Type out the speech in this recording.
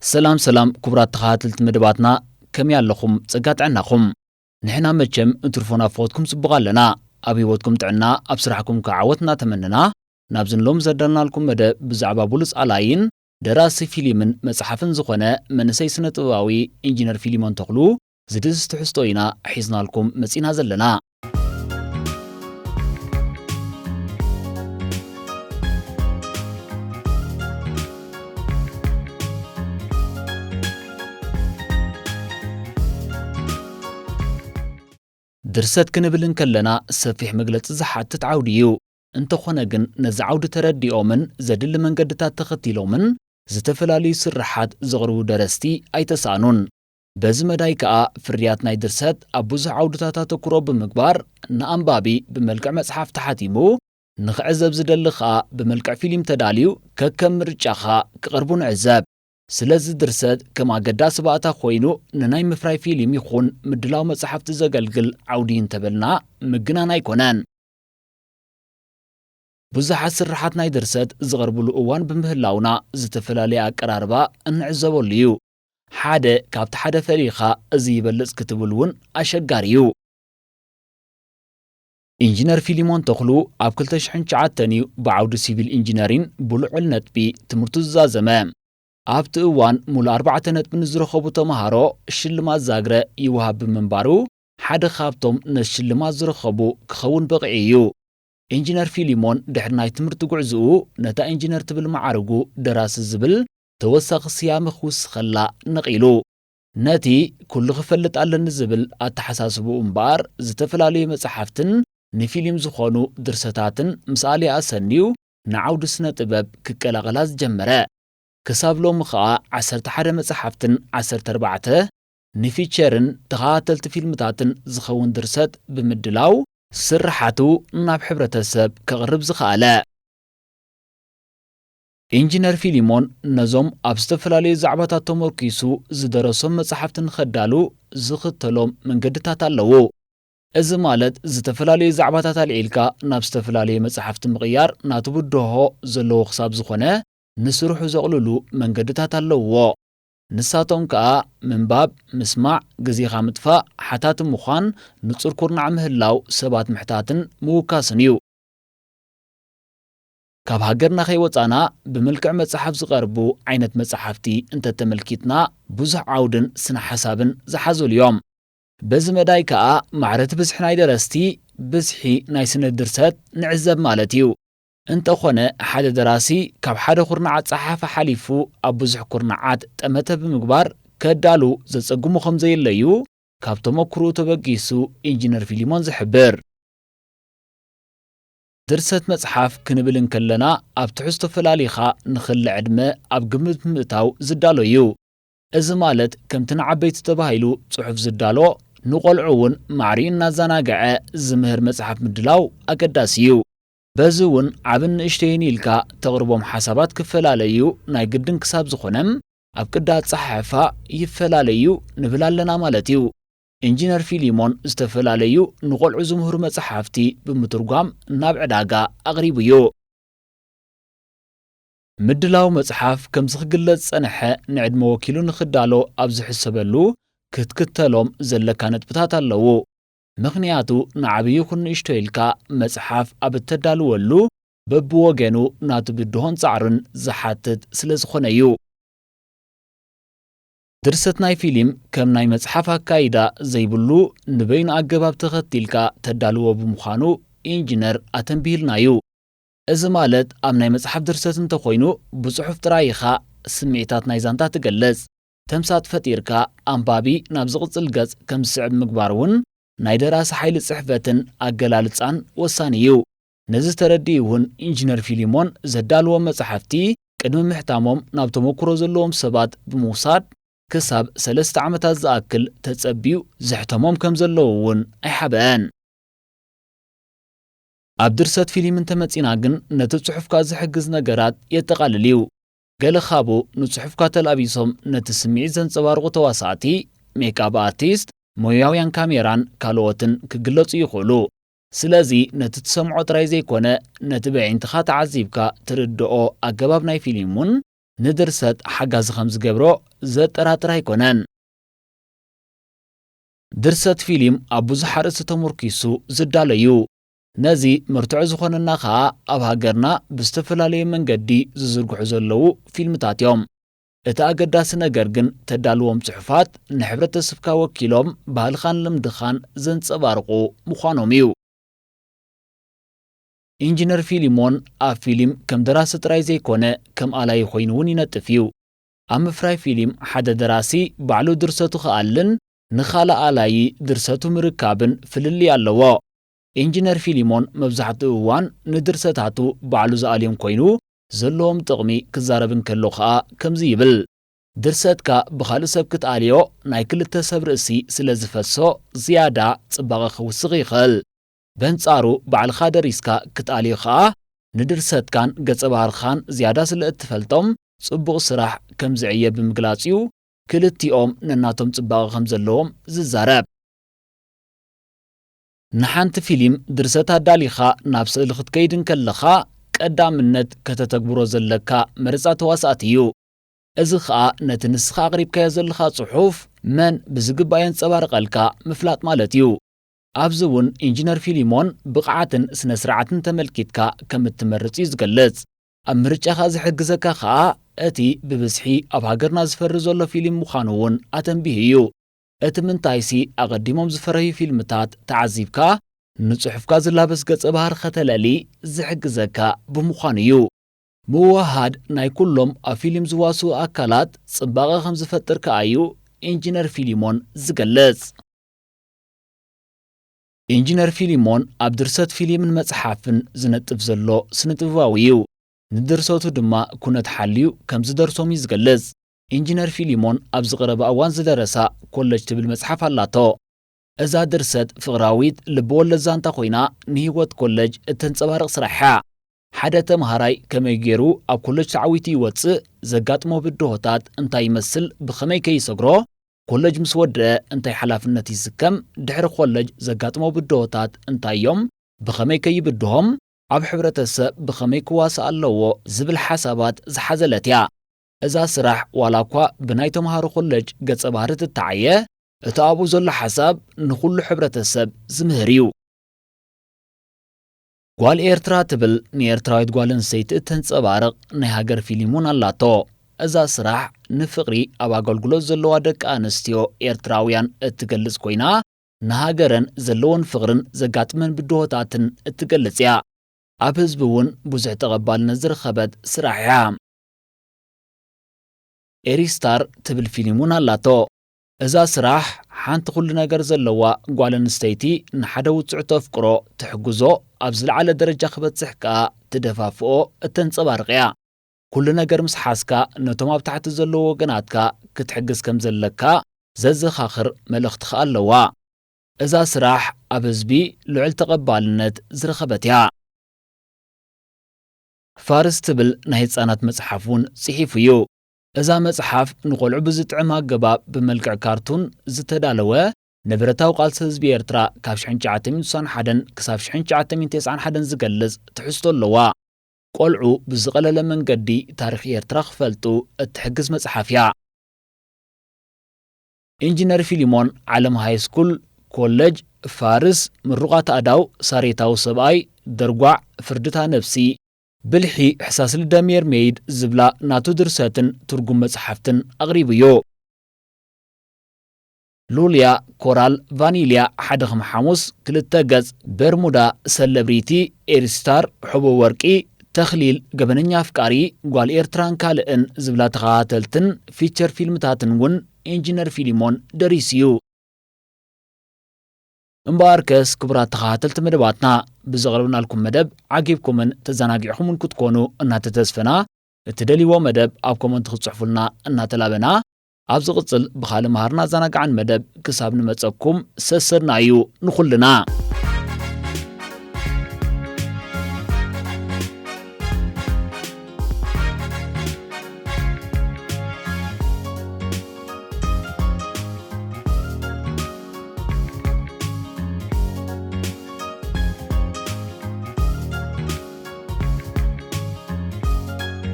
ሰላም ሰላም ክቡራት ተኸታተልቲ መደባትና፣ ከመይ ኣለኹም? ጸጋ ጥዕናኹም? ንሕና መቸም እትርፎ ናፍቖትኩም ጽቡቕ ኣለና። ኣብ ህይወትኩም ጥዕና፣ ኣብ ስራሕኩም ከኣ ዓወት እናተመነና፣ ናብዚ ንሎሚ ዘዳልናልኩም መደብ ብዛዕባ ብሉጽ ኣላይን ደራሲ ፊልምን መጽሓፍን ዝኾነ መንእሰይ ስነ ጥበባዊ ኢንጂነር ፊሊሞን ተኽሉ ዝድህስስ ትሕዝቶ ኢና ሒዝናልኩም መጺና ዘለና። ድርሰት ክንብል እንከለና ሰፊሕ መግለጺ ዝሓትት ዓውዲ እዩ። እንተኾነ ግን ነዚ ዓውዲ ተረዲኦምን ዘድሊ መንገድታት ተኸቲሎምን ዝተፈላለዩ ስርሓት ዘቕርቡ ደረስቲ ኣይተሳእኑን። በዚ መዳይ ከኣ ፍርያት ናይ ድርሰት ኣብ ብዙሕ ዓውድታት ኣተኩሮ ብምግባር ንኣንባቢ ብመልክዕ መጽሓፍ ተሓቲሙ፣ ንኽዕዘብ ዝደሊ ከኣ ብመልክዕ ፊልም ተዳልዩ ከከም ምርጫኻ ክቐርቡ ንዕዘብ። ስለዚ ድርሰት ከም ኣገዳሲ ባእታ ኮይኑ ንናይ ምፍራይ ፊልም ይኹን ምድላው መጽሓፍቲ ዘገልግል ዓውዲ እንተበልና ምግናን ኣይኮነን። ብዙሓት ስርሓት ናይ ድርሰት ዝቐርብሉ እዋን ብምህላውና ዝተፈላለየ ኣቀራርባ እንዕዘበሉ እዩ። ሓደ ካብቲ ሓደ ፈሊኻ እዚ ይበልጽ ክትብል እውን ኣሸጋሪ እዩ። ኢንጂነር ፊሊሞን ተኽሉ ኣብ ክልተ ሽሕን ትሽዓተን እዩ ብዓውዲ ሲቪል ኢንጂነሪን ብልዑል ነጥቢ ትምህርቱ ዝዛዘመ። ኣብቲ እዋን ሙሉእ ኣርባዕተ ነጥቢ ንዝረኸቡ ተምሃሮ ሽልማት ዛግረ ይወሃብ ብምንባሩ ሓደ ካብቶም ነዚ ሽልማት ዝረኸቡ ክኸውን በቒዑ እዩ። ኢንጂነር ፊሊሞን ድሕሪ ናይ ትምህርቲ ጉዕዝኡ ነታ ኢንጂነር ትብል መዓርጉ ደራሲ ዝብል ተወሳኺ ስያመ ክውስኸላ ነቒሉ። ነቲ ኩሉ ክፈልጥ ኣለኒ ዝብል ኣተሓሳስብኡ እምበኣር ዝተፈላለዩ መጽሓፍትን ንፊልም ዝኾኑ ድርሰታትን ምስ ኣልያ ኣሰንዩ ንዓውዲ ስነ ጥበብ ክቀላቐላ ዝጀመረ። ክሳብ ሎሚ ኸኣ ዓሰርተ ሓደ መጽሓፍትን ዓሰርተ ኣርባዕተ ንፊቸርን ተኸታተልቲ ፊልምታትን ዝኸውን ድርሰት ብምድላው ስርሓቱ ናብ ሕብረተሰብ ከቕርብ ዝኸኣለ። ኢንጂነር ፊሊሞን ነዞም ኣብ ዝተፈላለዩ ዛዕባታት ተመርኪሱ ዝደረሶም መጽሓፍቲ ንኸዳሉ ዝኽተሎም መንገድታት ኣለዉ። እዚ ማለት ዝተፈላለዩ ዛዕባታት ኣልዒልካ ናብ ዝተፈላለዩ መጽሓፍቲ ምቕያር ናቱ ብድሆ ዘለዎ ክሳብ ዝኾነ ንስርሑ ዘቕልሉ መንገድታት ኣለውዎ። ንሳቶም ከኣ ምንባብ፣ ምስማዕ፣ ግዜኻ ምጥፋእ፣ ሓታቲ ምዃን፣ ንጹር ኩርናዕ ምህላው፣ ሰባት ምሕታትን ምውካስን እዩ። ካብ ሃገርና ከይወጻና ብመልክዕ መጽሓፍ ዝቐርቡ ዓይነት መጽሓፍቲ እንተተመልኪትና ብዙሕ ዓውድን ስነ ሓሳብን ዝሓዘሉ እዮም። በዚ መዳይ ከኣ ማዕረ እቲ ብዝሒ ናይ ደረስቲ ብዝሒ ናይ ስነ ድርሰት ንዕዘብ ማለት እዩ። እንተኾነ ሓደ ደራሲ ካብ ሓደ ኩርናዕ ኣጸሓሕፋ ሓሊፉ ኣብ ብዙሕ ኩርናዓት ጠመተ ብምግባር ከዳሉ ዘጸግሙ ከም ዘየለዩ ካብ ተመክሮኡ ተበጊሱ ኢንጂነር ፊሊሞን ዝሕብር። ድርሰት መጽሓፍ ክንብል እንከለና ኣብ ትሕዝቶ ፈላሊኻ ንኽሊ ዕድመ ኣብ ግምት ብምእታው ዝዳሎ እዩ። እዚ ማለት ከምቲ ንዓበይቲ ተባሂሉ ጽሑፍ ዝዳሎ ንቖልዑ እውን ማዕሪኡ እናዘናግዐ ዝምህር መጽሓፍ ምድላው ኣገዳሲ እዩ። በዚ እውን ዓብን ንእሽተይን ኢልካ ተቕርቦም ሓሳባት ክፈላለዩ ናይ ግድን ክሳብ ዝኾነ ኣብ ቅዲ ኣጸሓሕፋ ይፈላለዩ ንብል ኣለና ማለት እዩ። ኢንጂነር ፊሊሞን ዝተፈላለዩ ንቖልዑ ዝምህሩ መጽሓፍቲ ብምትርጓም ናብ ዕዳጋ ኣቕሪቡ እዩ። ምድላው መጽሓፍ ከምዚ ክግለጽ ዝጸንሐ ንዕድመ ወኪሉ ንኽዳሎ ኣብ ዝሕሰበሉ ክትክተሎም ዘለካ ነጥብታት ኣለዉ። ምኽንያቱ ንዓብዪ ይኹን ንእሽቶ ኢልካ መጽሓፍ ኣብ እተዳልወሉ በብወገኑ ናቱ ብድሆን ጻዕርን ዝሓትት ስለ ዝኾነ እዩ። ድርሰት ናይ ፊልም ከም ናይ መጽሓፍ ኣካይዳ ዘይብሉ ንበይኑ ኣገባብ ተኸቲልካ ተዳልዎ ብምዃኑ ኢንጂነር ኣተንቢህልና እዩ። እዚ ማለት ኣብ ናይ መጽሓፍ ድርሰት እንተኾይኑ ብጽሑፍ ጥራይ ኢኻ ስምዒታት ናይ ዛንታ ትገልጽ። ተምሳጥ ፈጢርካ ኣንባቢ ናብ ዝቕጽል ገጽ ከም ዝስዕብ ምግባር እውን ናይ ደራሲ ሓይሊ ጽሕፈትን ኣገላልጻን ወሳኒ እዩ። ነዚ ተረዲኡ እውን ኢንጂነር ፊሊሞን ዘዳልዎም መጻሕፍቲ ቅድሚ ምሕታሞም ናብ ተመክሮ ዘለዎም ሰባት ብምውሳድ ክሳብ ሰለስተ ዓመታት ዝኣክል ተጸብዩ ዘሕተሞም ከም ዘለዉ እውን ኣይሓብአን። ኣብ ድርሰት ፊልም እንተመጺና ግን ነቲ ጽሑፍካ ዝሕግዝ ነገራት የጠቓልል እዩ። ገለ ካብኡ ንጽሑፍካ ተላቢሶም ነቲ ስምዒት ዘንጸባርቑ ተዋሳእቲ፣ ሜክኣፕ ኣርቲስት፣ ሞያውያን ካሜራን ካልኦትን ክግለጹ ይኽእሉ። ስለዚ ነቲ ትሰምዖ ጥራይ ዘይኮነ ነቲ በዒንትኻ ተዓዚብካ ትርድኦ ኣገባብ ናይ ፊልም እውን ንድርሰት ሓጋዚ ከም ዝገብሮ ዘጠራጥር ኣይኮነን። ድርሰት ፊልም ኣብ ብዙሕ ኣርእስቲ ተመርኪሱ ዝዳሎ እዩ። ነዚ መርትዖ ዝኾነና ከኣ ኣብ ሃገርና ብዝተፈላለየ መንገዲ ዝዝርግሑ ዘለዉ ፊልምታት እዮም። እቲ ኣገዳሲ ነገር ግን ተዳልዎም ጽሑፋት ንሕብረተሰብካ ወኪሎም ባህልኻን ልምድኻን ዘንጸባርቑ ምዃኖም እዩ። ኢንጂነር ፊሊሞን ኣብ ፊልም ከም ደራሲ ጥራይ ዘይኮነ ከም ኣላዪ ኮይኑ እውን ይነጥፍ እዩ። ኣብ ምፍራይ ፊልም ሓደ ደራሲ ባዕሉ ድርሰቱ ክኣልን ንኻልእ ኣላዪ ድርሰቱ ምርካብን ፍልልይ ኣለዎ። ኢንጂነር ፊሊሞን መብዛሕትኡ እዋን ንድርሰታቱ ባዕሉ ዝኣልዮም ኮይኑ ዘለዎም ጥቕሚ ክዛረብ እንከሎ ኸኣ ከምዚ ይብል። ድርሰትካ ብኻልእ ሰብ ክትኣልዮ ናይ ክልተ ሰብ ርእሲ ስለ ዝፈሶ ዝያዳ ጽባቐ ክውስኽ ይኽእል። በንጻሩ ባዕልኻ ደሪስካ ክትኣልዮ ኸኣ ንድርሰትካን ገጸ ባህርኻን ዝያዳ ስለ እትፈልጦም ጽቡቕ ስራሕ ከም ዝዕየ ብምግላጽ እዩ ክልቲኦም ነናቶም ጽባቐ ከም ዘለዎም ዝዛረብ። ንሓንቲ ፊልም ድርሰት ኣዳሊኻ ናብ ስእሊ ክትከይድ እንከለኻ ቀዳምነት ከተተግብሮ ዘለካ መረጻ ተዋሳእቲ እዩ። እዚ ኸኣ ነቲ ንስኻ ኣቕሪብካዮ ዘለኻ ጽሑፍ መን ብዝግባእ የንጸባርቐልካ ምፍላጥ ማለት እዩ። ኣብዚ እውን ኢንጂነር ፊሊሞን ብቕዓትን ስነ ስርዓትን ተመልኪትካ ከም እትመርጽ እዩ ዝገልጽ። ኣብ ምርጫኻ ዝሕግዘካ ኸኣ እቲ ብብዝሒ ኣብ ሃገርና ዝፈሪ ዘሎ ፊልም ምዃኑ እውን ኣተንቢሁ እዩ። እቲ ምንታይሲ ኣቐዲሞም ዝፈረዩ ፊልምታት ተዓዚብካ ንጽሑፍካ ዝላበስ ገጸ ባህሪ ከተለሊ ዝሕግዘካ ብምዃኑ እዩ። ምውህሃድ ናይ ኩሎም ኣብ ፊልም ዝዋስኡ ኣካላት ጽባቐ ከም ዝፈጥር ከኣ እዩ ኢንጂነር ፊሊሞን ዝገልጽ። ኢንጂነር ፊሊሞን ኣብ ድርሰት ፊልምን መጽሓፍን ዝነጥፍ ዘሎ ስነ-ጥበባዊ እዩ። ንድርሰቱ ድማ ኩነት ሓልዩ ከም ዝደርሶም እዩ ዝገልጽ። ኢንጂነር ፊሊሞን ኣብዚ ቀረባ እዋን ዝደረሳ ኮለጅ ትብል መጽሓፍ ኣላቶ። እዛ ድርሰት ፍቕራዊት ልብ-ወለድ ዛንታ ኮይና ንህይወት ኮለጅ እተንጸባርቕ ስራሕ እያ። ሓደ ተምሃራይ ከመይ ገይሩ ኣብ ኮለጅ ተዓዊቱ ይወጽእ፣ ዘጋጥሞ ብድሆታት እንታይ ይመስል፣ ብኸመይ ከይሰግሮ፣ ኮለጅ ምስ ወደአ እንታይ ሓላፍነት ይስከም፣ ድሕሪ ኮለጅ ዘጋጥሞ ብድሆታት እንታይ እዮም፣ ብኸመይ ከይብድሆም፣ ኣብ ሕብረተሰብ ብኸመይ ክዋሳእ ኣለዎ ዝብል ሓሳባት ዝሓዘለት እያ። እዛ ስራሕ ዋላ እኳ ብናይ ተምሃሮ ኮለጅ ገጸ ባህሪ ትተዓየ፣ እቲ ኣብኡ ዘሎ ሓሳብ ንኹሉ ሕብረተሰብ ዝምህር እዩ። ጓል ኤርትራ ትብል ንኤርትራዊት ጓል ኣንስተይቲ እተንጸባርቕ ናይ ሃገር ፊልም እውን ኣላቶ። እዛ ስራሕ ንፍቕሪ ኣብ ኣገልግሎት ዘለዋ ደቂ ኣንስትዮ ኤርትራውያን እትገልጽ ኮይና፣ ንሃገረን ዘለወን ፍቕርን ዘጋጥመን ብድሆታትን እትገልጽ እያ። ኣብ ህዝቢ እውን ብዙሕ ተቐባልነት ዝረኸበት ስራሕ እያ። ኤሪስታር ትብል ፊልም እውን ኣላቶ። እዛ ስራሕ ሓንቲ ኩሉ ነገር ዘለዋ ጓል ኣንስተይቲ ንሓደ ውጽዕ ተፍቅሮ ትሕግዞ ኣብ ዝለዓለ ደረጃ ክበጽሕ ከኣ ትደፋፍኦ እተንጸባርቕ እያ። ኩሉ ነገር ምስ ሓዝካ ነቶም ኣብ ታሕቲ ዘለዉ ወገናትካ ክትሕግዝ ከም ዘለካ ዘዘኻኽር መልእኽቲ ከኣ ኣለዋ። እዛ ስራሕ ኣብ ህዝቢ ልዑል ተቐባልነት ዝረኸበት እያ። ፋርስ ትብል ናይ ህጻናት መጽሓፍ እውን ጽሒፉ እዩ። እዛ መጽሓፍ ንቖልዑ ብዝጥዕም ኣገባብ ብመልክዕ ካርቱን ዝተዳለወ ንብረታዊ ቃልሲ ህዝቢ ኤርትራ ካብ ሽሕን ትሽዓተ ሚእትን ስሳን ሓደን ክሳብ ሽሕን ትሽዓተ ሚእትን ተስዓን ሓደን ዝገልጽ ትሕዝቶ ኣለዋ። ቆልዑ ብዝቐለለ መንገዲ ታሪኽ ኤርትራ ክፈልጡ እትሕግዝ መጽሓፍ እያ። ኢንጂነር ፊሊሞን ዓለም ሃይ ስኩል፣ ኮለጅ፣ ፋርስ፣ ምሩቓት ኣእዳው፣ ሳሬታዊ ሰብኣይ፣ ደርጓዕ፣ ፍርድታ ነብሲ፣ ብልሒ፣ ሕሳስ ልደ ሜርሜይድ ዝብላ ናቱ ድርሰትን ትርጉም መጽሓፍትን ኣቕሪቡ እዩ። ሉልያ፣ ኮራል፣ ቫኒልያ፣ ሓደ ከም ሓሙስ፣ ክልተ ገጽ፣ በርሙዳ፣ ሰለብሪቲ፣ ኤሪስታር፣ ሕቡእ ወርቂ፣ ተኽሊል፣ ገበነኛ ኣፍቃሪ፣ ጓል ኤርትራን ካልእን ዝብላ ተኸታተልትን ፊቸር ፊልምታትን እውን ኢንጂነር ፊሊሞን ደሪሱ እዩ። እምበኣርከስ ክቡራት ተኸታተልቲ መደባትና፣ ብዘቕረብናልኩም መደብ ዓጊብኩምን ተዘናጊዕኹምን ክትኮኑ እናተተስፈና፣ እትደልይዎ መደብ ኣብ ኮመንት ክትጽሕፉልና እናተላበና፣ ኣብ ዝቕጽል ብኻልእ መሃርና ኣዘናጋዕን መደብ ክሳብ ንመጸኩም ሰሰድና እዩ ንኹልና።